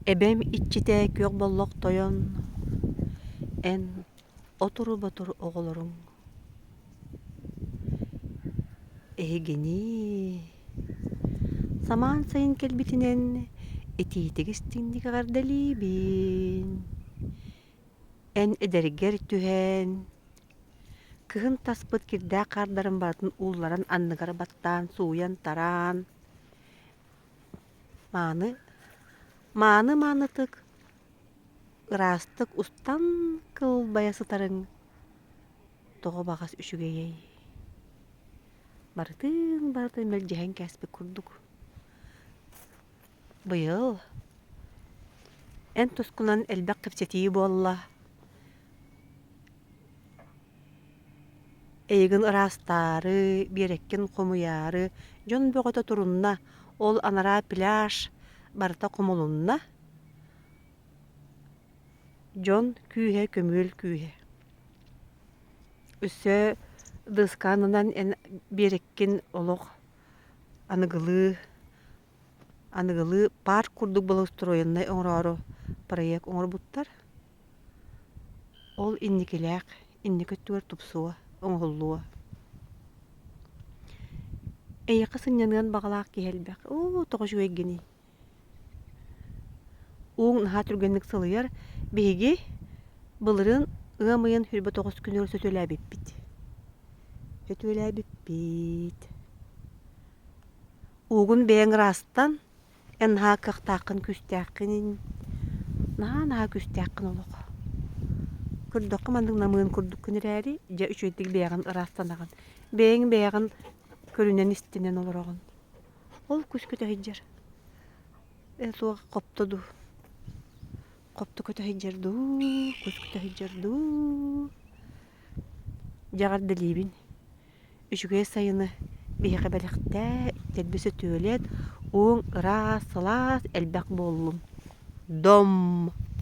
Эбэм иччитэ Күөх Боллох Тойон, эн отуру-ботур оҕолоруҥ Эһигини самаан сайын кэлбитинэн итиитик истиҥник эҕэрдэлиибин. Эн эдэргэр түһэн, кыһын таспыт кирдээх хаардарын барытын уулларан анныгар баттаан сууйан-тараан, Мааны, мааны маанытык, ыраастык устан кылбайа сытарыҥ тоҕо баҕас үчүгэйэй Барытын барытын мэлдьэһэн кээспит курдук. Быйыл эн тускунан элбэх кэпсэтии буолла. Эйигин ыраастаары, биэрэккин хомуйаары дьон бөҕөтө турунна, ол анараа пляж барыта хомулунна. Дьон күүһэ көмүөл күүһэ. Өссө дыскаанынан эн биэрэккин олох аныгылыы аныгылыы парк курдук благоустроеннай оҥороору проект оҥорбуттар. Ол инникилээх, инники өттүгэр тупсуо, оҥоһуллуо. Эйиэхэ сынньаныан баҕалаах киһи элбэх. Оо, тоҕо үчүгэйгиний? Ууҥ наһаа түргэнник сылыйар. Биһиги былырыын ыам ыйын 29 күнүгэр сөтүөлээбиппит. Сөтүөлээбиппит. Уугун бэйэҥ ыраастан Эн наһаа кыахтааххын, күүстээххин, наһаа-наһаа күүстээххин олох. Көрдөххө маннык намыын курдуккун эрээри, дьэ үчүгэйдик бэйэҕин ыраастанаҕын. Бэйэҥ бэйэҕин көрүнэн-истинэн олороҕун. Ол кус көтө сылдьар. Ээ суох хопто дуу, хопто көтө сылдьар дуу, кус көтө сылдьар дуу. Дьэ эҕэрдэлиибин. Үчүгэй сайыны биһиэхэ бэлэхтээ, дэлби сөтүөлэт, ууҥ ыраас, сылаас, элбэх буоллун. Дом!